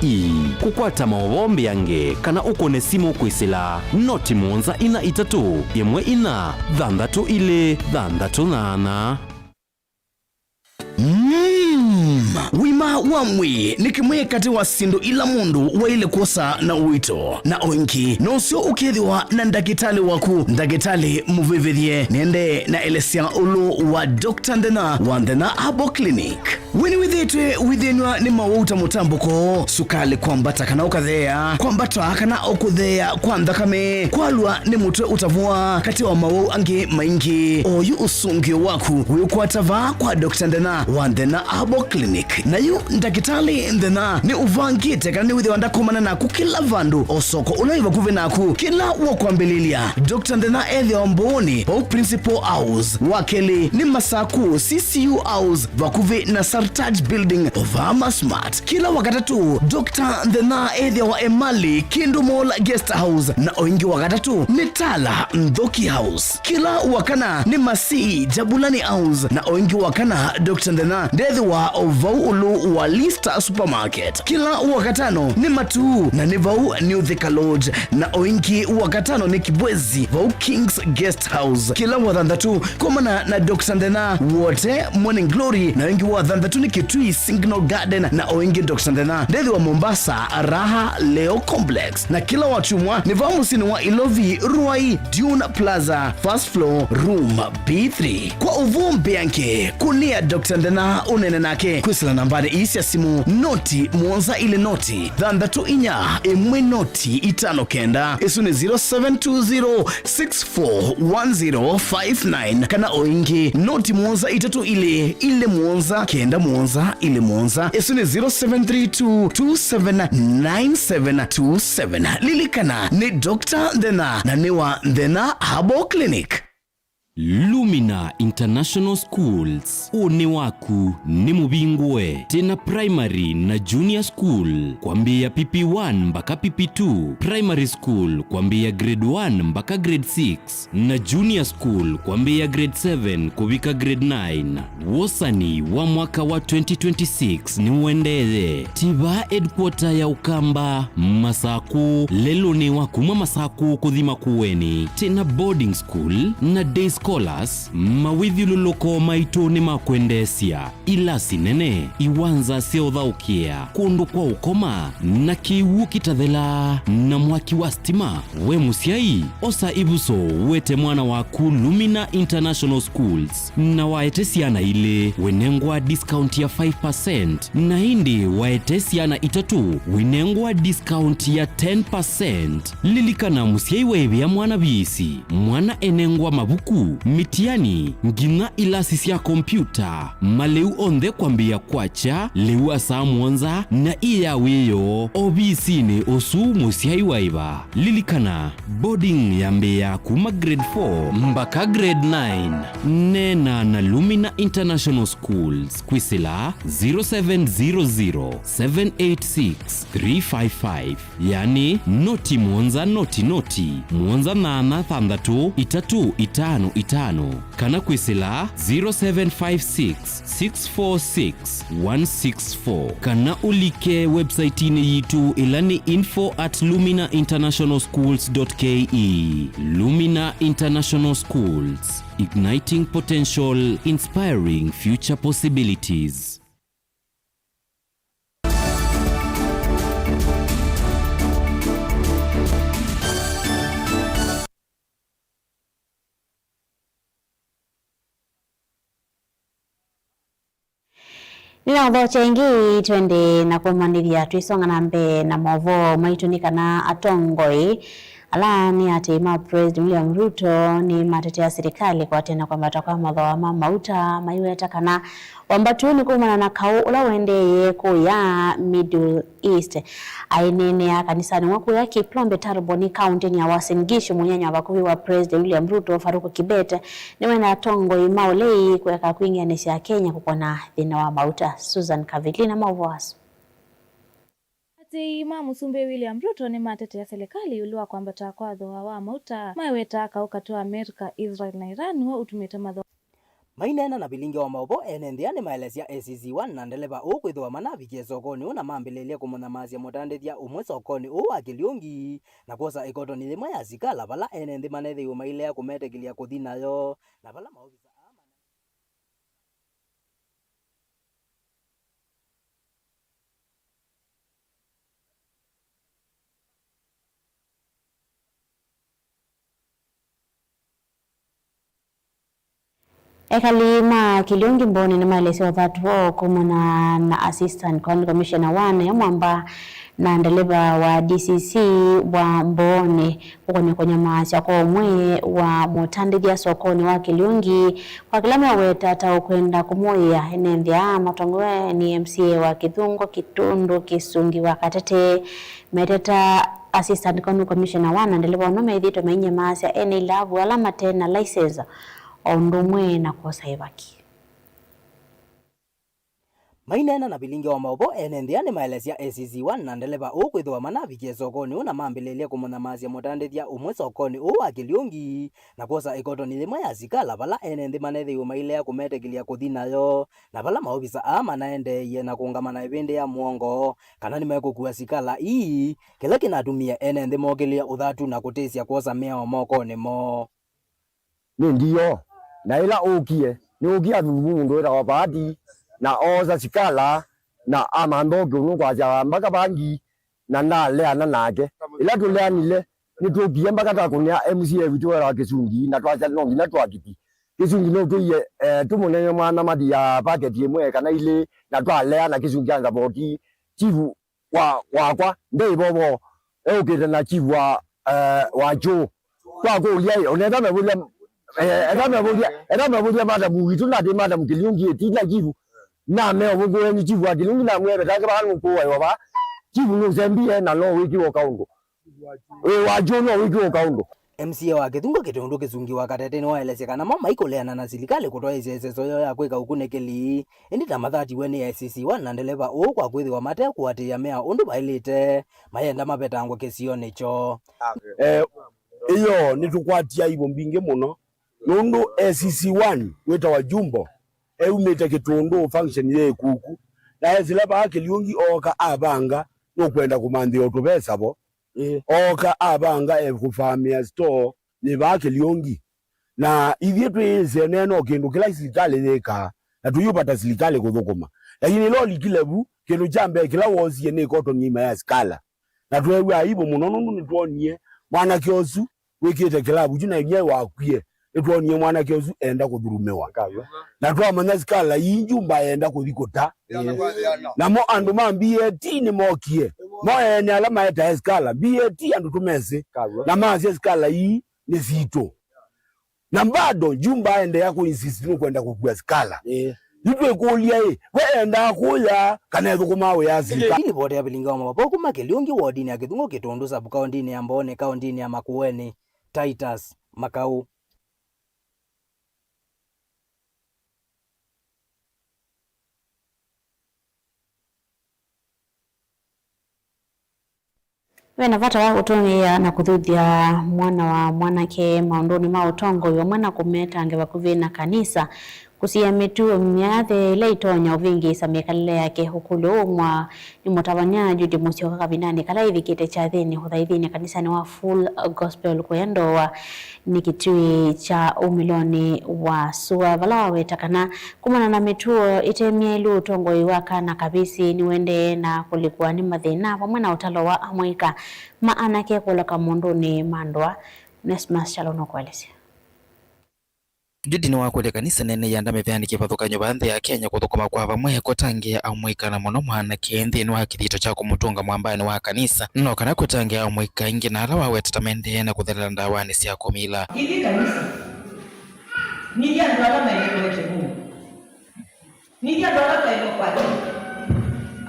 kũkwata maũvoo mbeange kana ũkũne simũ kwĩsĩla noti mũonza inya itatũ ĩmwe inya thanthatũ ilĩ thanthatũ nyanya. Mm. Wima wa mwĩĩ nĩ kĩmwe katĩ wa syĩndũ ila mũndũ waĩle kwosa na ũito, na o ĩngĩ nũseo ũkethĩwa na ndakĩtalĩ waku. Ndakĩtalĩ mũvĩvĩthye nĩendee na elesya ũlũ wa Doctor Nthena wa Nthena Herbal Clinic. We nĩwĩthĩĩtwe wĩthĩnw'a nĩ mawau ta mũtambũko, sukalĩ kwambata kana ũkatheea, kwambata kana o kũtheea kwa nthakame, kwalwa nĩ mũtwe ũtavũa, katĩ wa mawau angĩ maingĩ? Oyu ũsũngĩo waku wĩũkwata vaa kwa Doctor Nthena wa Nthena Herbal Clinic. Na yu ndakĩtalĩ Nthena nĩ ũvangĩte kana nĩwĩthĩwa ndakomana naku kĩla vandũ, o soko ũla wĩ vakuvĩ naku. Kĩla wakwambĩlĩlya, Doctor Nthena ethĩawa Mbooni, vau Principal House. Wa kelĩ nĩ Masaku, C C U House, vakuvĩ na Sartaj Building, o vaa Massmart. Kĩla Wakatatũ, Doctor Nthena ethĩawa Emali, Kindu Mall Guest House, na o ĩngĩ Wakatatũ nĩ Tala Nthoki House. Kĩla Wakana nĩ Masii, Jabulani House, na o ĩngĩ Wakana, Doctor Nthena ndethĩwa o vau ũlũ wa Lista Supermarket. Kĩla Wakatano nĩ Matuu, na nĩ vau New Thika Lodge, na o ĩngĩ Wakatano nĩ Kibwezi, vau King's Guest House. Kĩla Wathanthatũ, komana na Doctor Nthena Wote Morning Glory, na o ĩngĩ Wathanthatũ nĩ Kitui Signal Garden, na o ĩngĩ Doctor Nthena ndethĩwa Mombasa, Raha Leo Complex. Na kĩla Wakyumwa nĩ vaa mũsyĩnĩ wa Ilovi, Ruai, Dune Plaza, first floor, room B three. Kwa ũvoo mbeange, kũnĩa Doctor Nthena ũneene nake kwĩsĩla nambanĩ ii sya simũ, noti mũonza ilĩ noti thanthatũ inya ĩmwe noti itano kenda. Ĩsu nĩ zero seven two zero six four one zero five nine, kana o ĩngĩ noti mũonza itatũ ilĩ ilĩ mũonza kenda mũonza ilĩ mũonza. Ĩsu nĩ zero seven three two two seven nine seven two seven. Lilikana, nĩ Doctor Nthena na nĩ wa Nthena Herbal Clinic. Lumina International Schools, ũnĩ waku nĩ mũvingũe. Twĩ na primary na junior school kwambĩĩa P P one mbaka P P two, primary school kwambĩĩa grade one mbaka grade six, na junior school kwambĩĩa grade seven kũvika grade nine. Wosani wa mwaka wa twenty twenty-six nĩũendeeye. Tiva headquarter ya Ũkamba, Masakũ, lelũnĩ wa kuma Masakũ kũthi Makueni. Twĩ na boarding school na day scholars, mawĩthyũlũlũko maitũ nĩ ma kwendeesya, ilasi nene, iwanza sya ũthaũkĩa, kũndũ kwa ũkoma, na kĩw'ũ kĩtathelaa, na mwaki wa stima. We mũsyai, osa ĩvuso, wete mwana waku Lumina International Schools, na waete syana ilĩ, wĩnengwa discount ya five percent, na ĩndĩ waete syana itatũ, wĩnengwa discount ya ten percent. Lilikana, mũsyai waĩvĩa mwana viisi, mwana enengwa mavuku, mitiani, nginya ilasi sya kompyuta, malĩu onthe kwambĩĩa kwakya lĩu wa saa mũonza na ĩ ya wĩoo ovisinĩ ũsu mũsyai waĩva. Lilikana, boarding yambĩĩa kuma grade four mbaka grade nine. Neena na Lumina International Schools kwĩsĩla zero seven zero zero, seven eight six, three five five, yani noti mũonza noti noti, mũonza nyanya thanthatũ, itatũ itano, tano, kana kwĩsĩla zero seven five six, six four six, one six four, kana ũlike website-inĩ yitũ ĩla nĩ info at lumina international schools dot K E. Lumina International Schools, igniting potential, inspiring future possibilities. Nĩnaũthokya ĩngĩ, twende na kũmanĩthya twĩsonga na mbee na maũvoo maitũ nĩ kana atongoi ala nĩ aatĩĩi ma President William Ruto nĩmatetea silikalĩ kwatene kwambata kwa mathooa ma mauta, maiweta kana wambatu nĩ kumana na kaũ ũla ũendeeye kũya Middle East. Aineenea kanisanĩ ũmwe kũya Kiplombe Taraboni, kaũntĩnĩ ya Uasin Gishu, mũnyanya wa vakuvĩ wa President William Ruto, Farouk Kibet, nĩwenda atongoi ma ũlei kũeka kwingĩanĩsya Kenya kũkona thĩna wa mauta. Susan Kavili na maũvoo asu. Atĩĩi ma Mũsumbĩ William Ruto nĩmatetea silikalĩ ĩũlũ wa kwambata kwa thooa wa mauta, maiwetaa kaũ katĩ wa Amerika, Israel na Iran nĩw'o ũtumĩte mathooa. Maineena na vilingi wa maũvoo, ene nthĩ aa nĩmaelesya A C C One na ndeleva ũũ kwĩthĩwa manavikie sokonĩ ũũ na mambĩlĩlye kũmũnyamaasya mũtandĩthya ũmwe sokonĩ ũũ wa Kĩliũngi na kwosa ĩkotoni yĩmwe ya sikala vala ene nthĩ manethĩiwe mailea kũmetĩkĩlya kũthi nayo, na vala maovisa aa mana Ekali ma Kĩliũngi Mbooni nĩmaelesya ũthatu woo kumana na Assistant County Commissioner wa Naya Mwamba na ndeleva wa D C C wa Mbooni kũkonya kũnyamaasya kwa ũmwe wa mũtandĩthya sokonĩ wa Kĩliũngi kwa kĩla meweta ta ũkwenda kũmũĩa ene nthĩ aa matongoew'e nĩ M C A wa Kĩthungũ Kĩtũndũ Kĩsungi wa Katete. Meteta Assistant County Commissioner wa na ndeleva ũno methĩĩtwe mainyamaasya ene ilavu ala mate na license o ũndũ ũmwe na kwosa ĩvaki. Maineena na vilingi wa maũvoo, ene nthĩa nĩmaelesya A C C One na ndeleva ũũ kwĩthĩwa manavikie sokonĩ ũũ na mambĩlĩlye kũmũnyamaasya mũtandĩthya ũmwe sokonĩ ũũ wa Kĩliũngi na kwosa ĩkotoni yĩmwe ya sikala vala ene nthĩ manethĩiwe mailea kũmetĩkĩlya kũthi nayo, na vala maovisa aa manaendeeie na kũũngamana ĩvĩndĩ ya mũongo kana nĩmekũkua sikala ii, kĩla kĩnatumie ene nthĩ mokĩlĩe ũthatu na kũtĩsya kwosa mĩao mokonĩ moo. Nĩ ndiyo. Na ĩla ũkie, nĩũkie athuthumũ mũndũ wĩtawa Paati, na oosa sikala, na amantha ũkĩ ũnũ kwasya mbaka vangi, na ndaleana nake. Ĩla tũleanile, nĩtwũkie mbaka twakũnĩa M C A witũ wĩtawa Kĩsungi, na twasya no nginya twakiti. Kĩsungi nũtwĩie, eh, tũmũnenge mwana mathi ya paketi ĩmwe kana ilĩ, na twaleana Kĩsungi anza voti. Chifu wa, wakwa, ndei vovo, eũkĩte na chief wa, eh, wa Jũ. Twakũlya, ĩ, ona enda mevũlya, eh, enda mevũlya, enda mevũlya madamu witũ, nati madamu Kĩliũngi ĩtina chief. Na meo vũngũeni chief wa Kĩliũngi, na mwĩe vetange vaa nũkũwa yova. Chief nũsembie na no wĩkiwa kaũndũ. Wĩ wa Jũ no wĩkiwa kaũndũ. M C A wa Kĩthungũ Kĩtũndũ Kĩsungi wa Katete nĩwaelesye kana mo maikũleana na silikalĩ kũtwaĩĩsya ĩseso yoo ya kwĩka ũkunĩkĩli, ĩndĩ ta mathatiwe nĩ A C C One na ndeleva ũũ kwa kwĩthĩwa mate kũatĩĩa mĩao ũndũ vaĩlĩte, mayenda mavetangwe kĩsionĩ kyoo. Eh, ĩyo nĩtũkwatie aibu mbingĩ mũno, nũndũ A C C One wĩtawa Jumbo eumĩte Kĩtũndũ function yĩ ĩkuku, na esĩla vaa Kĩliũngi ooka avanga nũkwenda kũmanthĩa ũtũvesa vo. Ĩĩ. Ooka avanga ekũvamĩa store nĩ vaa Kĩliũngi. Na ithyĩ twĩĩsĩ ene no kĩndũ kĩla silikalĩ yĩkaa, na tũyũvata silikalĩ kũthũkũma. Lakini ĩla ũlikile vu, kĩndũ kya mbee kĩla woosie nĩ ĩkotoni ĩima ya sikala. Na tweew'a aibu mũno nũndũ nĩtwonie mwanake ũsu wĩkĩte kĩlavu kyu na inyia wakwie. Nĩtwonie mwanake ũsu enda kũthurumĩwa. Kaw'a. Na twamanya sikala ii Jumbo enda kũthi kũta. Yes. Namo andũ ma B A T nĩmokie. Mo ene ala maetae sikala. B A T andũ tũmesĩ. Kaw'a. Na masya sikala ii nĩ sitũ. Na bado Jumbo aendeea kũ insist nũkwenda kũkua sikala. Ĩĩ. Yu twĩkũlya ĩ, we endaa kũya kana ethũkũmaa wĩa silikalĩ? Ĩĩ, livoti ya vilingi wa mavoko kuma Kĩliũngi wodini ya Kĩthungũ Kĩtũndũ sub kaũntĩnĩ ya Mbooni kaũntĩnĩ ya Makueni, Titus Makau. Ve na vata wa kũtũngĩĩa na kũthuthya mwana wa mwanake maũndũnĩ ma ũtongoi vamwe na kũmeta nge vakuvĩ na kanisa, kũsiĩa mĩtuo myathĩ ĩla ĩtonya ũvĩngĩĩsa mĩkalĩle yake. Ũkũlyo ũũ umwa nĩ mũtavany'a Judy Musyoka kavindanĩ kala ĩvikĩte kyathĩnĩ ũthaithinĩ kanisanĩ wa Full Gospel kũya Ndoa nĩ kĩtui kya umĩlonĩ wa sua, vala waweta kana kumana na mĩtuo ĩte myaĩlu, ũtongoi wa kana kavĩsĩ nĩũendee na kũlikwa nĩ mathĩna vamwe na ũtalo wa amũika ma anake kũloka maũndũnĩ ma ndoa. Onesmus Kyalo nũkũelesya. Judy nĩwakũlya kanisa nene yĩanda mĩveanĩ kĩvathũkany'o vaa nthĩ ya Kenya kũthũkũma kwa vamwe kũtangĩĩa amũika na mũno mwanake nthĩnĩ wa kĩthito kya kũmũtũnga mwambaanĩ wa kanisa, no kana kũtangĩĩa amũika aingĩ na ala wawetete maendee na kũthelela ndawanĩ sya kũmila. Ithi kanisa, nĩthi andũ ala maĩlĩte Mũndũ. Nĩthi andũ ala maĩlĩte kwake,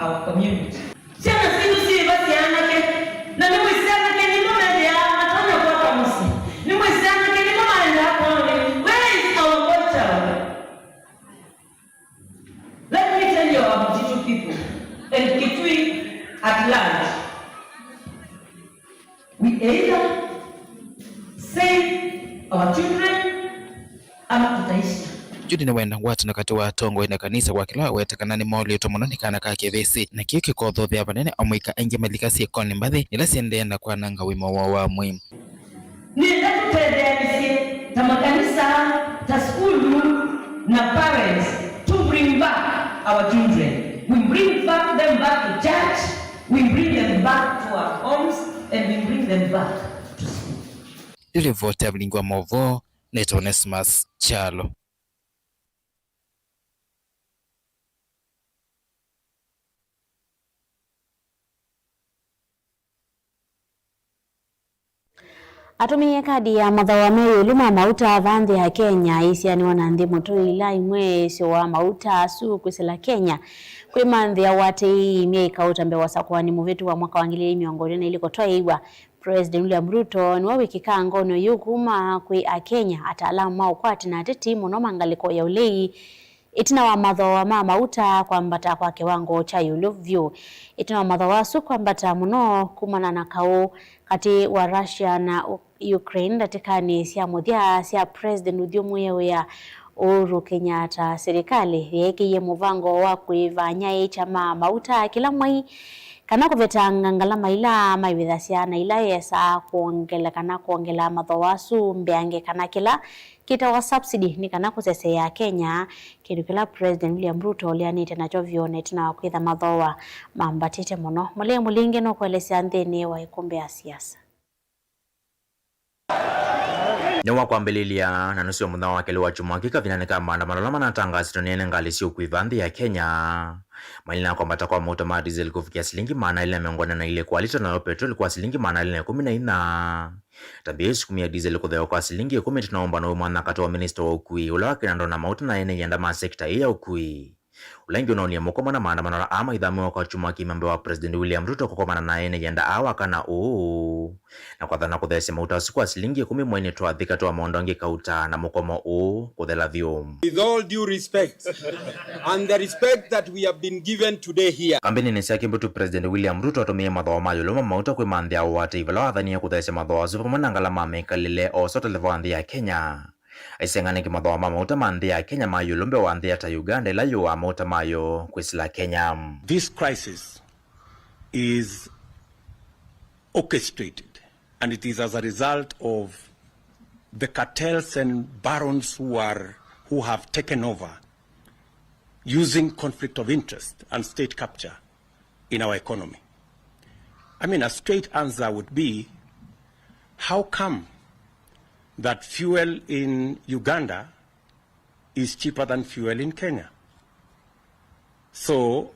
our community. Syana sitũ syĩva sya anake, na nĩmwĩsĩ anake nĩmo methĩaa matonya kwaka mũsyĩ. Nĩmwĩsĩ anake nĩmo maendaa kwaonĩ. Where is our boy child? Let me tell you, our Mtito people and Kitui at large. We either save our children ama tutaisha. Judy nĩwenda ngwatanĩo katĩ wa atongoi na kanisa kwa kĩla waweta kana nĩmaũlĩtwe mũno nĩ kana ka kĩvĩsĩ, na kĩu kĩkothuthĩa vanene amũika aingĩ malika syĩkonĩ mbathi ila syendee na kwananga ũima woo wa mwĩĩ. Nĩenda tũtetheanĩsye ta makanisa, ta sukulu, na parents to bring back our children. We bring back them back to church, we bring them back to our homes, and we bring them back to school. Yu livoti ya vilingi wa mauvoo, nĩtawa Onesmus Kyalo. Atũmĩie kadi ya mathawa me ĩũlũ ma mauta vaa nthĩ ya Kenya ĩsianĩwa na nthĩ mũtũi ila imwe ĩsyoaa mauta asu kwĩsĩla Kenya kwĩmanthĩa ũatĩĩi myei kauta mbee wa ũsakũani mũvĩtu wa mwaka wa ngili ili mĩongo ĩlĩ na ilĩ kũtwaĩĩw'a. President William Ruto nĩwe wĩ kĩkangonĩ ũyũ kuma kwĩ Akenya, ataalamu ma ũkwati na ateti mũno ma ngalĩko ya ũlei, ĩtina wa mathawa ma mauta kwambata kwa kĩwango kya ĩũlũ vyũ. Ĩtina wa mathawa asu kwambata mũno kumana na kaũ katĩ wa Russia na U-, Ukraine ndatĩkanĩ sya mũthya sya President ũthyũmũĩe wĩa Uhuru Kenyatta, silikalĩ yeekĩie mũvango wa kũĩva anyaĩĩkya ma mauta kĩla mwei, kana kũvetanga ngalama ila maĩvĩthasya na ila ĩesaa kwongela kana kwongela mathawa asu mbeange, kana kĩla kĩtawa subsidy, nĩ kana kũseseea Akenya, kĩndũ kĩla President William Ruto ũleanĩte nakyo vyũ na ĩtina wa kwĩtha mathawa mambatĩte mũno. Mũlei Mũlingi nũkũelesya nthĩnĩ wa ĩkũmbĩ ya siasa. Nĩ wa kwambĩlĩlya na nusu ya mũthenya wa kelĩ wa kyumwa kĩ kavindanĩ ka maandamano ala manatangaasĩtwe nĩ ene ngalĩ sya ũkui vaa nthĩ ya Kenya. Mailĩ na kwambata kwa mauta ma diesel kũvikĩa silingi maana elĩ na mĩongo ĩna na ilĩ kwa lita, nayo petroli kwa silingi maana elĩ na ĩkũmi na inya. Tambĩa ĩsukumie diesel kũtheewa kwa silingi ĩkũmi ĩtina wa ũmbano wĩ mwanya katĩ wa minista wa ũkui, ũla wa kĩnandũ na mauta na ene ianda ma sekta ĩĩ ya ũkui. Ũla ĩngĩ ũnoonie mũkomo na maandamano ala aa maithamĩwa kwa kyumwa kĩima mbee wa President William Ruto kũkomana na ene ianda aa wakana ũũ na kwathana kũtheesya mauta asu kwa silingi ĩkũmi mweinĩ twathika twa maũndũ angĩ kauta na mũkomo ũũ kũthela vyũ. With all due respect and the respect that we have been given today here. Kambenĩnĩ syake mbĩtu, President William Ruto atũmĩie mathawa ma ĩũlũ ma mauta kwĩmanthĩa ũatĩĩi vala wathanie kũtheesya mathawa asu vamwe na ngalama mĩkalĩle o ũsa ũtele va nthĩ ya Kenya. Aiseng'anĩke mathawa ma mauta ma nthĩ ya Kenya ma ĩũlũ mbee wa nthĩ ya ta Uganda, ĩla yũaa mauta mayo kwĩsĩla Kenya. This crisis is orchestrated and it is as a result of the cartels and barons who are, who have taken over using conflict of interest and state capture in our economy. I mean, a straight answer would be, how come that fuel in Uganda is cheaper than fuel in Kenya? So,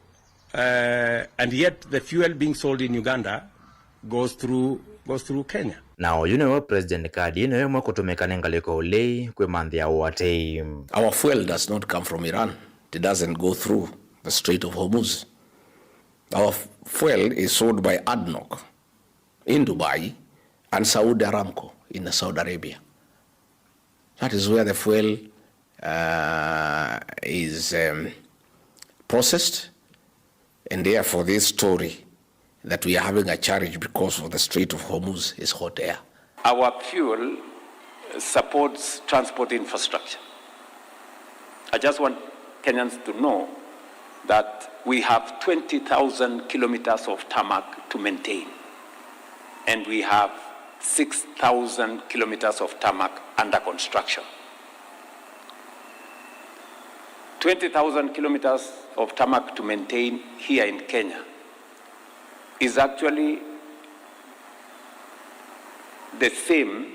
uh, and yet the fuel being sold in Uganda goes through, goes through Kenya. Na oyu nĩwe President, kadi ĩno ĩmwe kũtũmĩka nĩ ngalĩko ũlei kwĩmanthĩa ũatĩĩi. Our fuel does not come from Iran. It doesn't go through the Strait of Hormuz. Our f-, fuel is sold by ADNOC in Dubai and Saudi Aramco in Saudi Arabia. That is where the fuel, uh, is, um, processed, and therefore this story that we are having a challenge because of the Strait of Hormuz is hot air. Our fuel supports transport infrastructure. I just want Kenyans to know that we have twenty thousand kilometers of tarmac to maintain, and we have six thousand kilometers of tarmac under construction. Twenty thousand kilometers of tarmac to maintain here in Kenya is actually the same,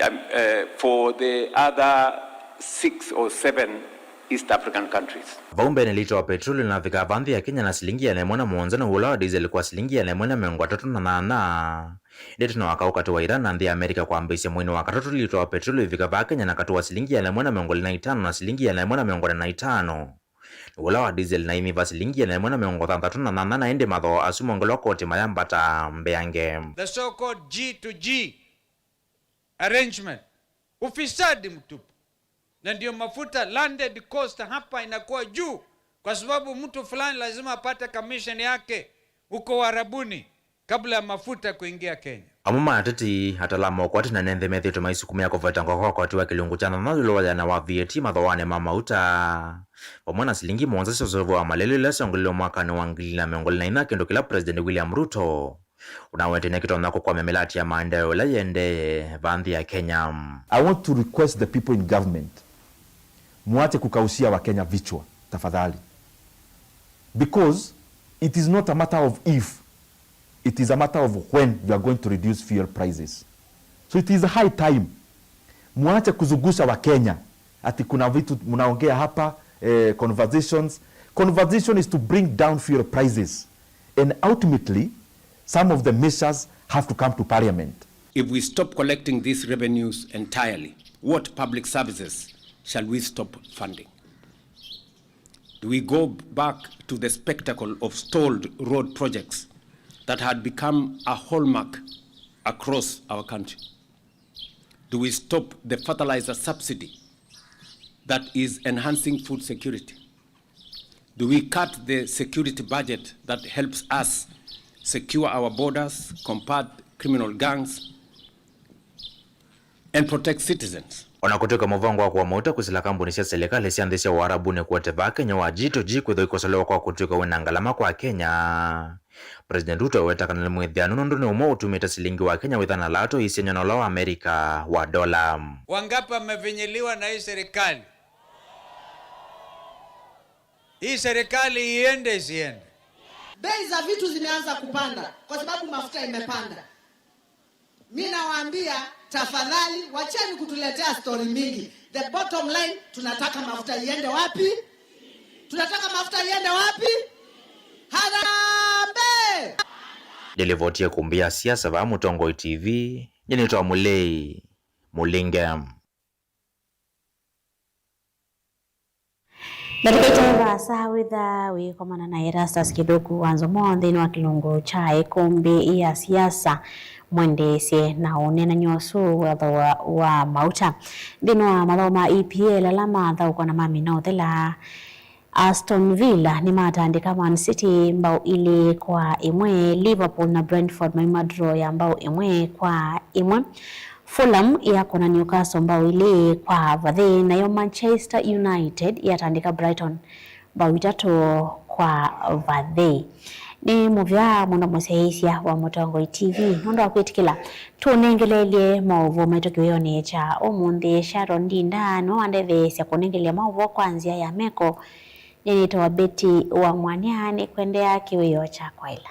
um, uh, for the other six or seven East African countries. Vau mbee, lita wa petroli ũnavika vaa nthĩ ya Kenya na silingi ĩana ĩmwe na mũonza, na ũla wa diesel kwa silingi ĩana ĩmwe na mĩongo ĩtatũ na nyanya. Ĩndĩ tene wa kaũ katĩ wa Iran na nthĩ ya Amerika kwambĩĩsya mweinĩ wa katatũ, lita wa petroli ũivika vaa Kenya na katĩ wa silingi ĩana ĩmwe na mĩongo ĩlĩ na itano na silingi ĩana ĩmwe na mĩongo ĩna na itano. Ũla wa diesel na ĩmĩva silingi ĩana ĩmwe na mĩongo thanthatũ na nyanya, na ĩndĩ mathooa asu mongelwa koti mayambata mbeange. The so-called G to G arrangement. Ufisadi mtupu. Na ndio mafuta landed cost hapa inakuwa juu, kwa sababu mtu fulani lazima apate commission yake huko Uarabuni kabla ya mafuta kuingia Kenya. Amwe ma ateti, ataalamu ma ũkwati na ene nthĩ methĩĩtwe maisukumĩa kũvetangwa kwa ũkwati wa kĩlungu kya nyanya ĩũlũ wa thĩna wa V A T mathooanĩ ma mauta, vamwe na silingi mũonza sya ũseũvyo wa malelũ ila syongelilwe mwakanĩ wa ngili ilĩ na mĩongo ĩlĩ na inya, kĩndũ kĩla President William Ruto ũnawetete nĩkĩtonya kũkwamya mĩlati ya maendeeo ĩla yĩendee vaa nthĩ ya Kenya. I want to request the people in government, muache kukaushia Wakenya vichwa, tafadhali. Because it is not a matter of if, it is a matter of when you are going to reduce fuel prices. So it is high time. Muache kuzungusha Wakenya ati kuna vitu mnaongea hapa, eh, conversations. Conversation is to bring down fuel prices. And ultimately, some of the measures have to come to parliament. If we stop collecting these revenues entirely, what public services shall we stop funding? Do we go back to the spectacle of stalled road projects that had become a hallmark across our country? Do we stop the fertilizer subsidy that is enhancing food security? Do we cut the security budget that helps us secure our borders, combat criminal gangs, and protect citizens? O na kũtw'ĩka mũvango wa kũa mauta kwĩsĩla kambuni sya silikalĩ sya nthĩ sya Ũarabuni kũete vaa Kenya wa G to G kwĩthwa ikosolewa kwa kũtw'ĩka wĩ na ngalama kwa Kenya, President Ruto aweta kana nĩ mwĩthĩanu nũndũ nĩ ũmwe ũtumĩte silingi wa Kenya wĩthana lato ĩisengywa na ũla wa Amerika wa dola. Wangapi wamefinyiliwa na hii serikali? Hii serikali iende isiende? Bei za vitu zimeanza kupanda kwa sababu mafuta imepanda. Mi nawaambia, tafadhali, wacheni kutuletea story mingi. The bottom line, tunataka mafuta iende wapi? Tunataka mafuta iende wapi? Harambee! Ndĩlĩvotie kumbi ya siasa vaa Mũtongoi T V, nĩnĩtwa Mũlei Mũlinge. Na tũkaĩte vaasa wĩtha wĩkomana na Erastus Kĩthũku wa Nzomo nthĩnĩ wa kĩlungu kya ĩkũmbĩ ya siasa, mwendeesye na ũneenany'a ũsu wa thooa wa mauta. Nthĩnĩ wa mathooa ma E P L ala mathaũkwa na mamina ũthela, Aston Villa nĩmatandĩka Man City mbao ilĩ kwa ĩmwe, Liverpool na Brentford maima draw ya mbao ĩmwe kwa ĩmwe. Fulham yakũna Newcastle mbao ilĩ kwa vathei, nayo Manchester United yatandĩka Brighton mbao itatũ kwa vathei. Nĩ mũvea mũno mũsyaĩĩsya wa Mũtongoi T V nũndũ wa kwĩtĩkĩla tũnengeleelye maũvoo maitũ kĩwĩonĩ kya ũmũnthĩ. Sharon Ndinda nĩwe wandetheesya kũnengeleelya maũvoo kwa nzĩa ya meko. Nĩnĩtawa Betty wa Mwania, nĩkwendeea kĩwĩoo kya kwaĩla.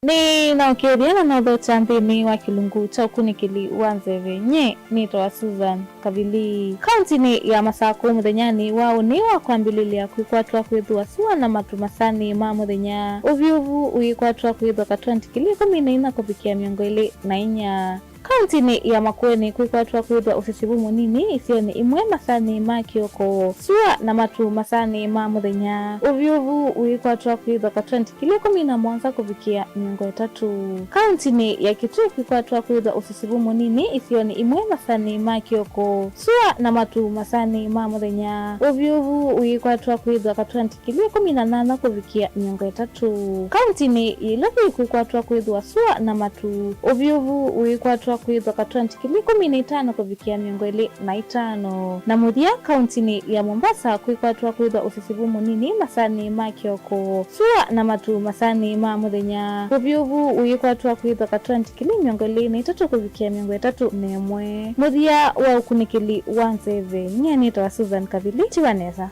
Nĩnaũkĩĩthya na naũthokya nthĩnĩ wa kĩlungu kya ũkunĩkĩli wa nzeve. Nyie nĩtawa Susan Kavili. Kauntinĩ ya Masakũ mũthenyanĩ wa ũnĩ wa kwambĩlĩlya kwĩkwatwa kwĩthĩwa sua na matũ masanĩ ma mũthenya. Ũvyũvu ũikwatwa kwĩthĩwa katwenti kĩlĩ ĩkũmi na inya kũvikĩa mĩongo ĩlĩ na inya. Kauntinĩ ya Makueni kwĩkwatw'a kwĩthwa ũsisivu mũnini isionĩ imwe masanĩ ma kĩoko, sua na matu masanĩ ma mũthenya. Ũvyũvu wĩkwatw'a kwĩthwa katwenti kĩlĩ ĩkũmi na mũonza kũvikĩa mĩongo ĩtatũ. Kauntinĩ ya Kitui kwĩkwatw'a kwĩthwa ũsisivu mũnini isionĩ imwe masanĩ ma kĩoko, sua na matu masanĩ ma mũthenya. Ũvyũvu wĩkwatw'a kwĩthwa katwenti kĩlĩ ĩkũmi na nana kũvikĩa mĩongo ĩtatũ. Kauntinĩ ya Ilovi kwĩkwatw'a kwĩthwa sua na matu. Ũvyũvu wĩkwatw'a kwĩthwa katwenti kĩlĩ ĩkũmi na itano kũvikĩa mĩongo ĩlĩ na itano. Na mũthya, kauntinĩ ya Mombasa kwĩkwatw'a kwĩthwa ũsisivu mũnini masanĩ ma kĩoko, sua na matu masanĩ ma mũthenya. Ũvyũvu wĩkwatw'a kwĩthwa katwenti kĩlĩ mĩongo ĩlĩ na itatũ kũvikĩa mĩongo ĩtatũ na ĩmwe. Mũthya wa ũkunĩkĩli wa nzeve, nyie nĩtawa Susan Kavili. Tiwa nesa.